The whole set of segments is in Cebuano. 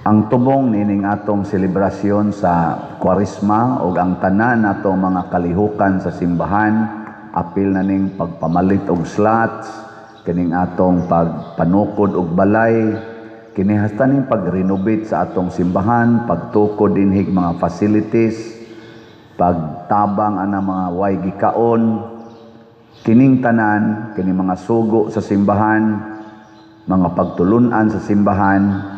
Ang tubong nining atong selebrasyon sa Kwaresma ug ang tanan natong mga kalihukan sa simbahan, apil na ning pagpamalit og slots, kining atong pagpanukod og balay, kini hasta ning pag-renovate sa atong simbahan, pagtukod dinhig mga facilities, pagtabang ana mga way gikaon, kining tanan, kining mga sugo sa simbahan, mga pagtulunan sa simbahan,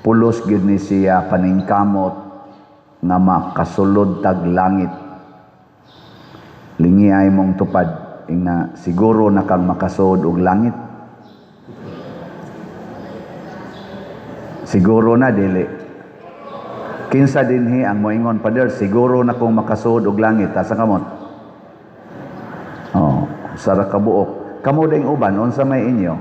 pulos gyud ni siya paningkamot nga makasulod tag langit. Lingi ay mong tupad ingna, siguro na kang makasud og langit? Siguro na dili? Kinsa dinhi ang moingon, "Pader, siguro na kong makasud og langit"? Asa kamot. Oh, sara ka buok. Kamo ding uban, unsa may inyo?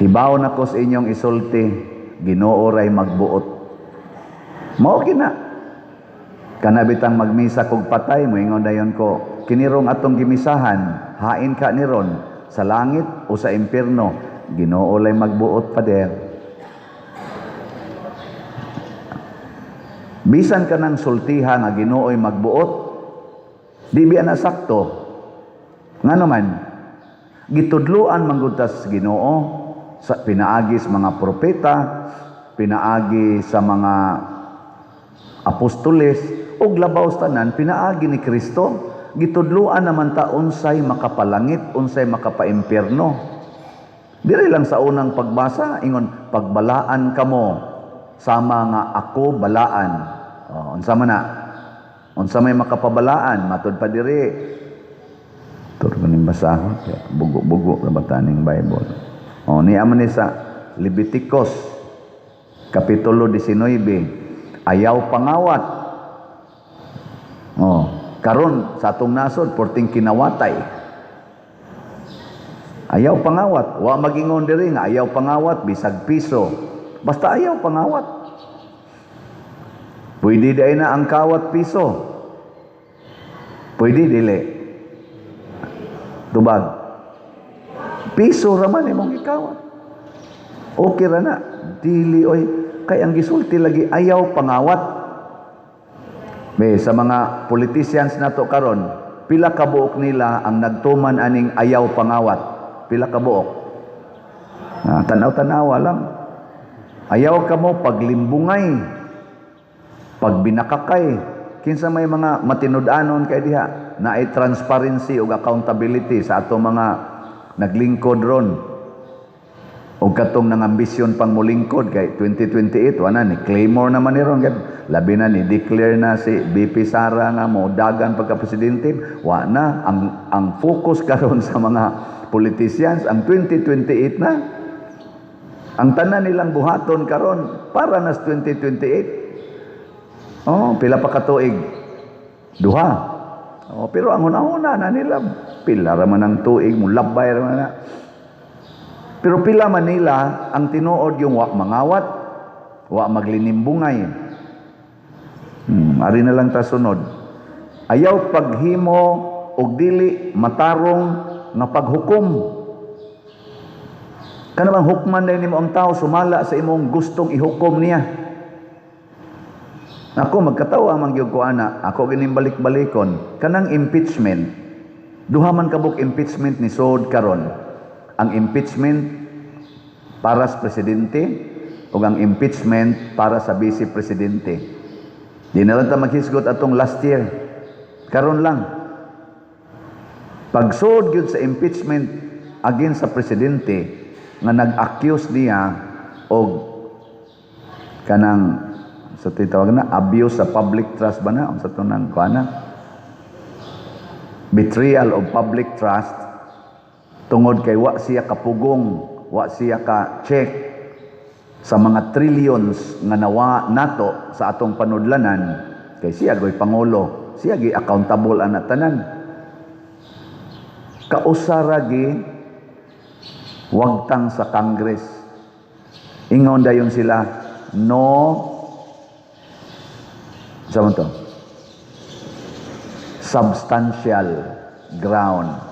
Hibaw na ko sa inyong isulti, Ginoo ray magbuot. Mao gina. Kana bitang magmisa kog patay, moingon dayon ko, "Kinirong atong gimisahan, hain ka niron sa langit o sa impierno?" "Ginoo lay magbuot, pader." Bisan ka ng sultiha nga Ginoo'y magbuot, di biya na sakto. Nga naman, gitudluan man gud tas Ginoo sa pinaagi sa mga propeta, pinaagi sa mga apostoles, ug labaw sa tanan pinaagi ni Kristo. Gitudluan naman ta unsay makapalangit, unsay makapaimpierno. Diri lang sa unang pagbasa, ingon, "Pagbalaan kamo sama nga ako balaan." Oh, unsa man na? Unsa may makapabalaan? Matud pa diri. Turo ko ning basahon, bugo-bugo ra ba ning Bible. Oh, niya man ni sa Leviticus kapitulo 19, ayaw pangawat. Oh, karon sa atong nasod porting kinawatay. Ayaw pangawat. Wa magingon diri nga ayaw pangawat bisag piso. Basta ayaw pangawat. Pwede diay na ang kawat piso? Pwede dili? Tubag. Piso ra man imong gikawat. Okay ra na. Dili oy, kay ang gisulti lagi ayaw pangawat. Be, sa mga politicians nato karon, pila ka buok nila ang nagtuman aning ayaw pangawat? Pila ka buok? Ah, tanaw-tanawa lang. Ayaw kamo paglimbungay, pagbinakakay. Kinsa may mga matinud-anon kay diha na ay transparency ug accountability sa ato mga naglingkod ron og katong nangambisyon pang molingkod kay 2028? Wala ni claymore naman ni ron, labi na ni declare na si VP Sara nga mo dagan pagka presidente. Wa na ang focus karon sa mga politicians ang 2028 na. Ang tanan nilang buhaton karon para nas 2028. Oh, pila pa ka tuig? Duha. Oh, pero ang una-una na nila, pila ra man ang tuig mo labay ra man na. Pero pila man nila ang tinuod yung wa mangawat, wa maglinimbungay? Ari na lang ta sunod. Ayaw paghimo og dili matarong nga paghukom. Kana bang hukman na nimo ang tao sumala sa imong gustong ihukom niya. Ako magkatawa man gyud ko ana, ako gining balik-balikon kanang impeachment. Duha man kabuk impeachment ni sod karon. Ang impeachment para sa presidente ug ang impeachment para sa vice presidente. Di na lang ta maghisgot atong last year. Karon lang. Pagsod gyud sa impeachment against sa presidente nga nag-accuse niya og kanang sa titawag na abuse sa public trust ba na, unsa to nang kuana, betrayal of public trust, tungod kay wa siya kapugong, wa siya ka check sa mga trillions nga nawa nato sa atong panudlanan, kay siya goy pangulo, siya gi accountable ana tanan. Kausa ra gi wagtang sa Congress. Ingon dayon sila, no, sa man to, substantial ground.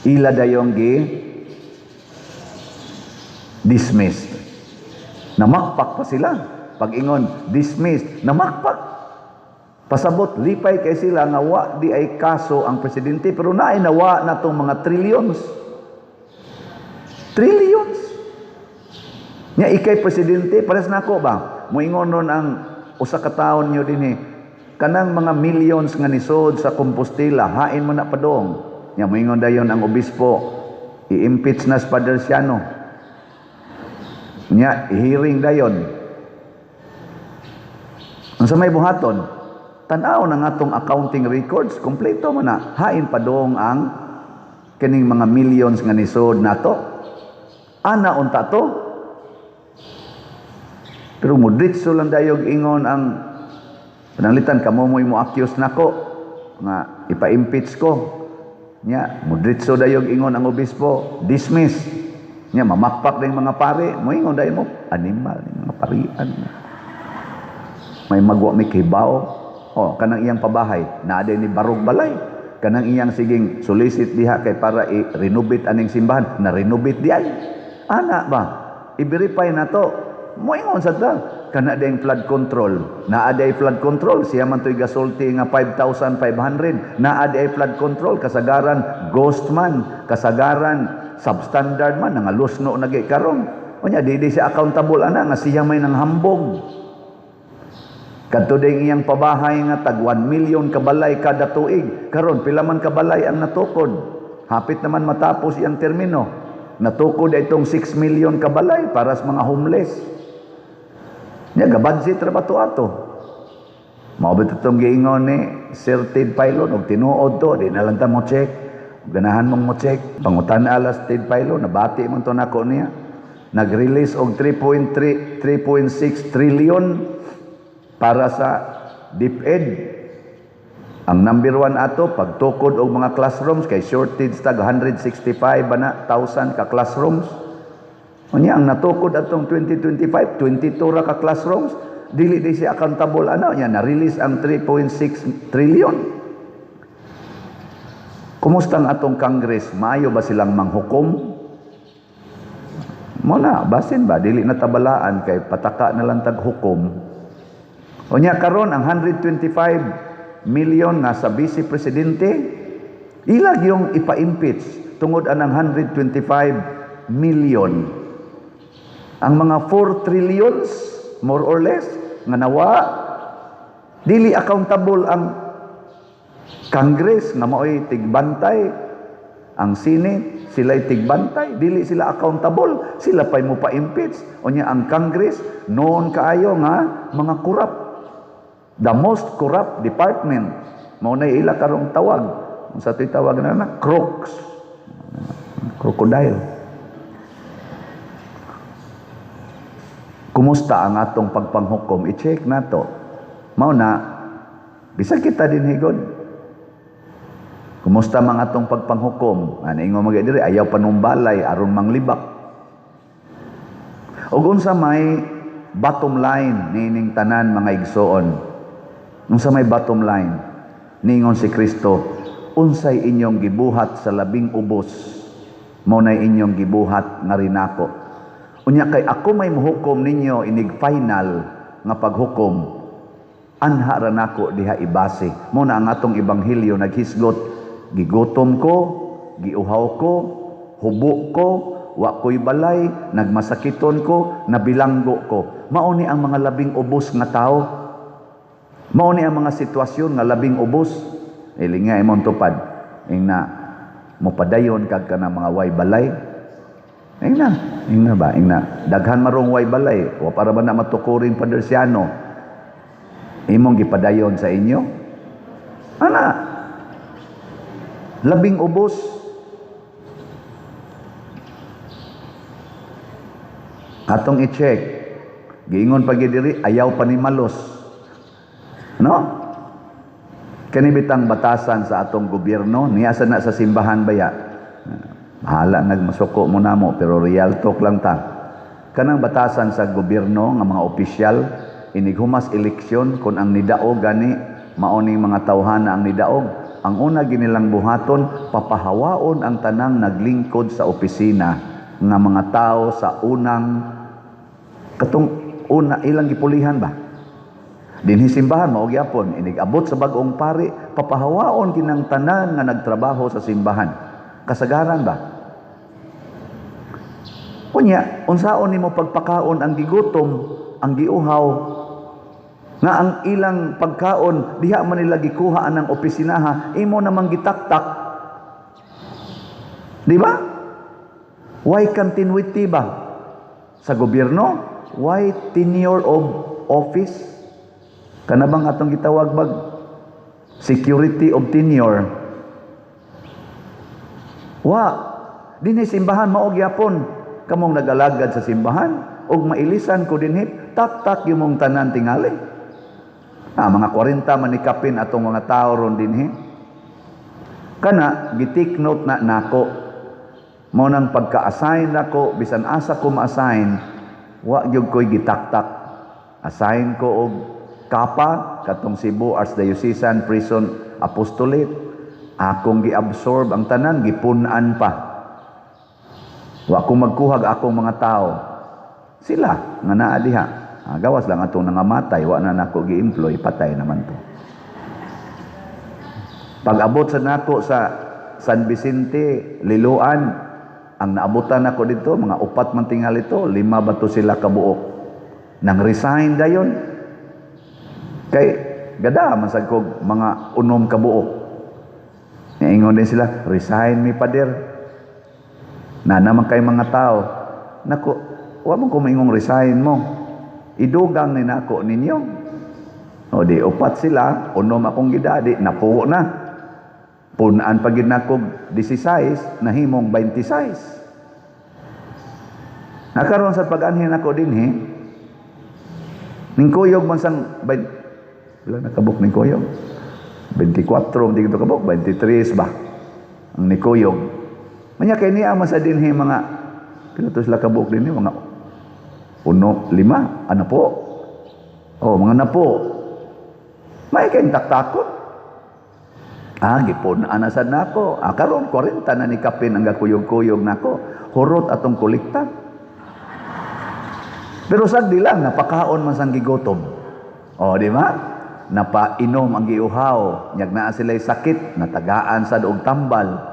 Ila dayong gi dismissed. Namakpak pa sila. Pag ingon, dismissed, namakpak. Pasabot, lipay kay sila nga wa diay kaso ang presidente, pero naay nawa na tong mga trillions. Trillions. Nya ikay presidente, pares nako ba? Moingon ron ang usa ka taon niyo dinhi. Kanang mga millions nga nisod sa Compostela, hain mo na padong. Nya moingon dayon ang obispo, i-impeach na si Father Siano. Nya i-hearing dayon. Unsa may buhaton? Tan-aw na nga tong accounting records, kompleto man na. Hain padong ang kining mga millions nga nisod nato. Ana unta to. Pero mudritso lang dayog ingon ang pananglitan kamo mo'y mo accuse nako nga ipa-impeach ko. Nya mudritso dayog ingon ang obispo, dismiss. Nya mamakpak din mga pare, moingon dayon mo animal mga parian. May magwa may kibaw. Oh, kanang iyang pabahay, naa ni barog balay. Kanang iyang siging solicit diha kay para i-renovate aning simbahan, na renovate di ay. Ana ba? I-verify na to. Moingon sa ta. Kana dayong flood control. Naa day flood control, siya man to'y gasulti nga 5,500. Naa day flood control, kasagaran ghost man, kasagaran substandard man, nangalusno na gyud karon. Unya di di siya accountable ana nga siya may nanghambog. Kadto ding iyang pabahay nga tag 1 million kabalay kada tuig. Karon pila man kabalay ang natukod. Hapit naman matapos iyang termino. Natukod itong 6 million kabalay para sa mga homeless. Nya gabudget ra ba to ato? Mao ba itong giingon ni Sir Ted Failon og tinuod to, di na lang ta mo check. Ganahan mong mo check. Pangutan alas Ted Failon, nabati man to nako niya. Nag-release og 3.3 3.6 trillion para sa DepEd. Ang number one ato, pagtukod og mga classrooms, kay shortage tag 165 ba na, thousand ka classrooms. Unya, ang natukod atong 2025, 22 ra ka classrooms, dili di siya accountable ano, nya na-release ang 3.6 trillion. Kumusta ang atong Congress? Maayo ba silang manghukom? Mo na, basin ba dili na tabalaan kay pataka na lang tag hukom. Unya karon ang 125 million nga sa vice presidente, ilag yung ipa-impeach tungod anang 125 million. Ang mga 4 trillions more or less nga nawa, dili accountable ang Congress nga maoy tigbantay, ang Senate sila'y tigbantay, dili sila accountable, sila pa'y mo pa-impeach. Unya ang Congress noon kaayo nga mga corrupt, the most corrupt department, mao na ila karong tawag. Unsa to'y tawag na na crooks, crocodile. Kumusta ang atong pagpanghukom? I-check nato. Mao na bisag kita din higod. Kumusta man atong pagpanghukom? Ana ingon mga diri, ayaw panumbalay aron manglibak. Ug unsa may bottom line niining tanan, mga igsoon? Unsa may bottom line? Ningon si Kristo, unsay inyong gibuhat sa labing ubos, mao nay inyong gibuhat nga rinako. Unya kay ako may muhukom ninyo inig final nga paghukom, anha ra nako diha ibase. Mao na ang atong ebanghelyo naghisgot, gigutom ko, giuhaw ko, hubo ko, wa ko'y balay, nagmasakiton ko, nabilanggo ko. Mao ni ang mga labing ubos nga tao. Mao ni ang mga sitwasyon nga labing ubos. Ilinga imong tupad. Ingna mopadayon kag kana mga way balay. Ingna, ingna ba, ingna. Daghan marong way balay, wa para ba na matukurin Father Siano. Imong gipadayon sa inyo? Ana, labing ubos. Atong i-check. Giingon pa gyud diri, ayaw pa ni malos. No? Kani bitang batasan sa atong gobyerno, niya sa na sa simbahan baya. Bahala nagmasuko mo namo, pero real talk lang ta. Kanang batasan sa gobyerno nga mga opisyal inig humas eleksyon, kun ang nidaog gani mao ning mga tawhana ang nidaog, ang una ginilang buhaton, papahawaon ang tanang naglingkod sa opisina nga mga tao sa unang Katong una ilang gipulihan ba? Dinhi simbahan mao gyapon inig abot sa bag-ong pari, papahawaon kinang tanan nga nagtrabaho sa simbahan. Kasagaran ba? Unya, unsaon nimo pagpakaon ang gigutom, ang giuhaw, nga ang ilang pagkaon diha man nila gikuha ang opisinaha, imo namang gitaktak? Di ba? Why continuity ba? Sa gobyerno, why tenure of office? Kana bang atong gitawag bag security of tenure? Wa dinhi simbahan mao gyapon, kamong nagalagad sa simbahan ug mailisan ko dinhi, tak-tak yung mong tanan tingali. Ah, mga 40 man ni kapin atong mga tao ron dinhi. Kana gi-take note na nako. Mao nang pagka-assign nako, bisan asa ko ma-assign, wa gyud ko'y gitaktak. Assign ko og CAPA, katong Cebu Archdiocesan Prison Apostolate. Akong gi-absorb ang tanan, gipun-an pa. Wa ko magkuhag akong mga tao. Sila nga naa diha. Ah, gawas lang atong nangamatay, wa na nako gi-employ, patay naman to. Pag-abot sa nako sa San Vicente, Liloan, ang naabutan nako dito, mga upat man tingali to, lima ba to sila kabuok. Nang resign dayon. Kay gada man sad kog mga 6 kabuok. Ingon din sila, "Resign mi, pader." Na naman kay mga tao. Nako, wa man ko maingong resign mo. Idugang ni nako ninyo. O di upat sila, 6 akong gidadi, napuo na. Punaan pa gid nako 16, nahimong 26. Nakaroon sa pag-anhin nako dinhi, ning kuyog man sang pila na kabuk ning kuyog? 24 di to kabuk, 23 ba? Ang nikuyog. Manya kay niya man sa dinhi mga pila to sila kabuk dinhi, mga uno, lima, ano po? Oh, mga napo. May kayong taktakot. Ah, gipon ana sad nako. Ah, karon 40 na ni kapin ang gakuyog-kuyog nako. Hurot atong kolekta. Pero sagdi lang, napakaon man sang gigutom. Oh, di ba? Napainom ang giuhaw. Nyag naa sila'y sakit, natagaan sad og tambal.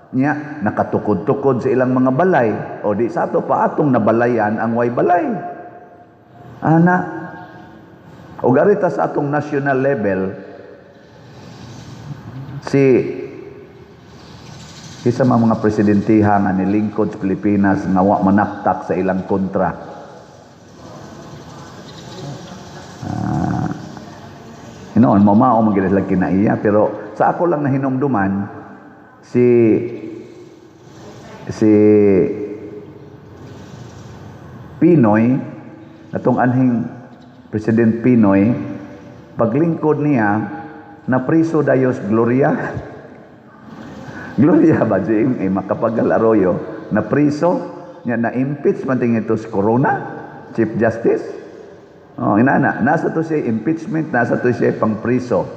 Nya, nakatukod-tukod sa ilang mga balay. O di sa ato pa atong nabalayan ang way balay. Ana. O garita sa atong national level, si isa mga presidentiha nga nilingkod sa Pilipinas nga wa manaktak sa ilang kontra. Hinoon, mamao man gid sila kinaiya, pero sa ako lang nahinumduman si PNoy, atong anhing President PNoy, paglingkod niya napriso dayos Gloria. Gloria ba si eh, Macapagal Arroyo napriso niya, na-impeach man tingin ito si Corona, Chief Justice. Oh, inana, nasa to siya impeachment, nasa to siya pangpriso.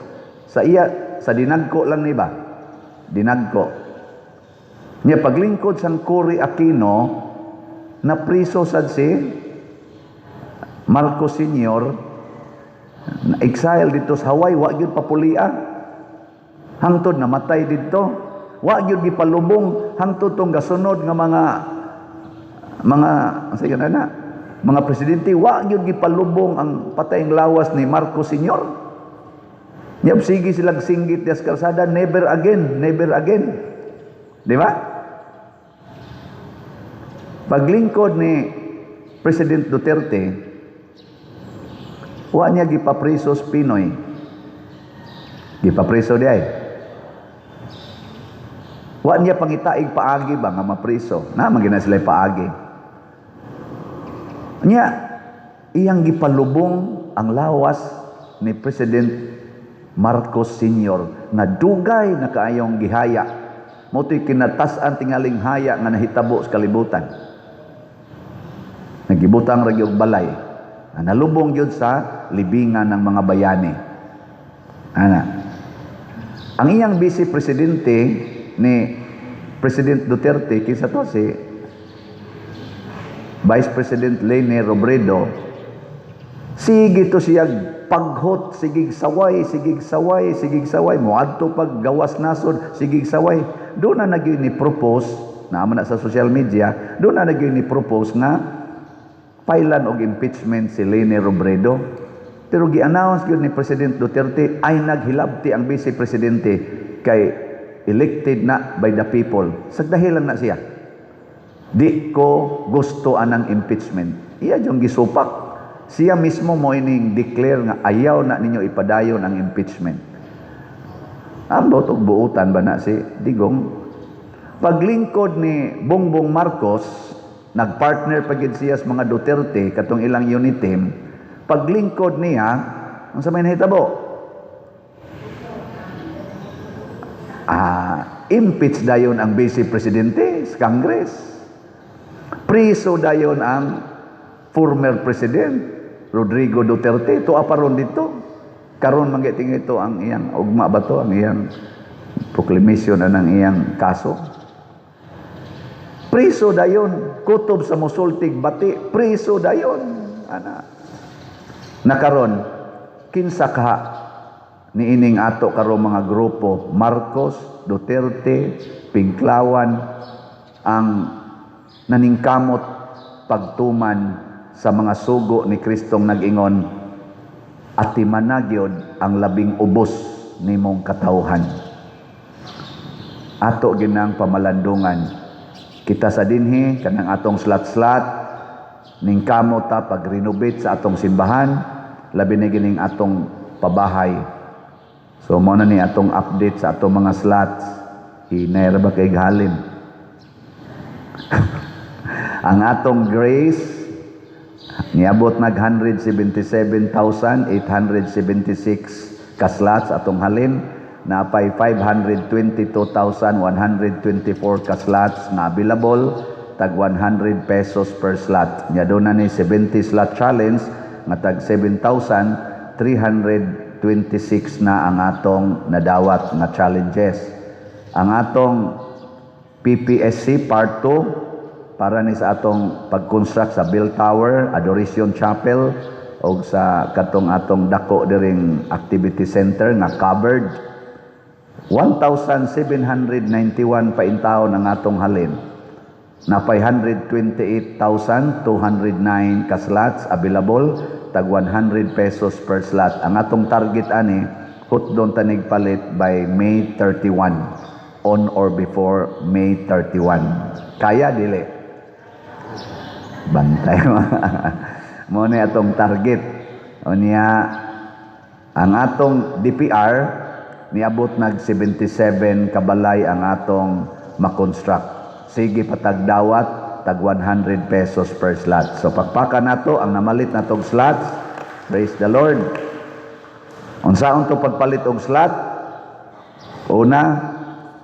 Sa iya sa dinagko lang ni ba? Dinagko. Niya paglingkod sang Cory Aquino, napriso sad si Marcos Sr., na exile dito sa Hawaii, wa gyud papulia. Hangtod namatay didto. Wa gyud gipalubong hangtod tong gasunod nga mga sige na na mga presidente, wa gyud gipalubong ang patayng lawas ni Marcos Sr. Nya sige silang singgit sa kalsada, "Never again, never again." Di ba? Paglingkod ni President Duterte, wa niya gipapriso si PNoy. Gipapriso di ay. Wa niya pangitaig paagi ba nga mapriso. Na man gina sila paagi. Niya iyang gipalubong ang lawas ni President Marcos Sr. nga dugay na kaayong gihaya. Mao to'y kinatas-an tingaling haya nga nahitabo sa kalibutan. Nagibutang ra gyud balay. Nga nalubong gyud sa libingan ng mga bayani. Ana. Ang iyang vice presidente ni President Duterte, kinsa to si Vice President Leni Robredo, sige to siya paghot, sigig saway, sigig saway, sigig saway, moadto pag gawas nasod, sigig saway. Doon na nagyoy ni propose, naman na sa social media, doon na nagyoy ni propose nga pailan og impeachment si Leni Robredo. Pero gi-announce gyud ni President Duterte ay naghilabti ang vice presidente kay elected na by the people. Sagdahi lang na siya. Di ko gusto anang impeachment. Iya yung gisupak. Siya mismo mo ining declare nga ayaw na ninyo ipadayon ang impeachment. Ambot og buutan ba na si Digong. Paglingkod ni Bongbong Marcos, nagpartner pa gid siya sa mga Duterte katong ilang unit team. Paglingkod niya, unsa may nahitabo? Impeach dayon ang vice presidente sa Congress. Priso dayon ang former president Rodrigo Duterte. Tua pa ron dito. Karon man ito ang iyang ugma ba to, ang iyang proclamation anang iyang kaso. Priso dayon, kutob sa musultig bati, priso dayon. Ana. Nakaron kinsa ka niining ato karon mga grupo Marcos, Duterte, Pinklawan ang naningkamot pagtuman sa mga sugo ni Kristong nag-ingon, "Atiman gyud ang labing ubos nimong katawhan"? Ato ginang pamalandungan kita sa dinhi kanang atong slat-slat, ningkamot ta pag-renovate sa atong simbahan, labi na gining atong pabahay. So mo na ni atong update sa atong mga slots. Hinay ra ba kay halin? Ang atong grace niabot nag 177,876 ka slots atong halin, napay 522,124 ka slots nga available, tag 100 pesos per slot. Nya doon na ni 70 slot challenge nga tag 7,326 na ang atong nadawat nga challenges. Ang atong PPSC Part 2 para ni sa atong pag-construct sa Bell Tower, Adoration Chapel o sa katong atong dako diring activity center nga covered, 1,791 pa intawon ang atong halin. Napay 128,209 ka slots available, tag 100 pesos per slot. Ang atong target ani, hutdon tanig palit by May 31, on or before May 31. Kaya dili? Bantay mo. Mo ni atong target. O niya ang atong DPR niabot nag 77 kabalay ang atong makonstruct. Sige patagdawat tag 100 pesos per slot. So pakpaka nato ang namalit natong slots. Praise the Lord. Unsaon to pagpalit og slot? Una,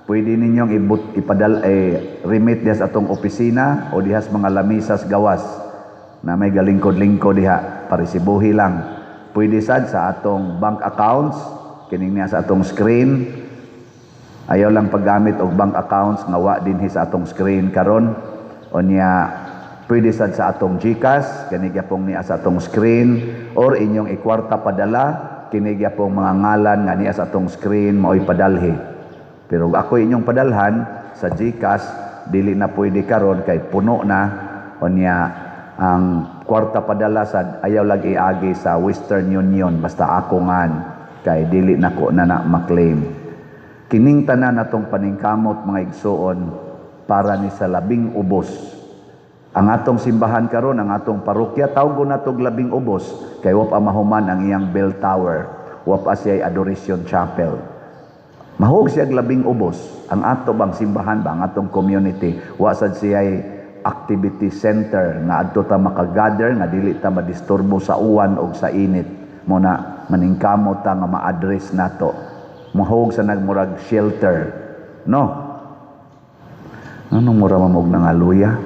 pwede ninyong ibut, ipadal, eh, remit diha sa atong opisina o diha sa mga lamisas gawas na may galingkod-lingkod diha, paresibuhi lang. Pwede sad sa atong bank accounts, kining niya sa atong screen. Ayaw lang paggamit og bank accounts nga wa dinhi sa atong screen karon. O niya pwede sad sa atong GCash, kini gyapong niya sa atong screen, or inyong ikwarta padala, kini gyapong mga ngalan nga niya sa atong screen mao'y padalhi. Pero ako inyong padalhan sa GCash, dili na pwede karon kay puno na. O niya ang kwarta padala sa ayaw lang iagi sa Western Union, basta ako ngan kay dili nako na na maklaim. Kining tanan atong paningkamot, mga igsuon, para ni sa labing ubos. Ang atong simbahan karon, ang atong parokya, tawgon natog labing ubos kay wa pa mahuman ang iyang bell tower, wa pa siya adoration chapel. Mahog siya labing ubos. Ang ato bang simbahan ba, ang atong community, wa sad siya activity center nga adto ta makagather nga dili ta madisturbo sa uwan o sa init. Mo na maningkamot ta nga ma-address nato. Mahog sa nagmurag shelter. No? Anong mura mamog ng aluya?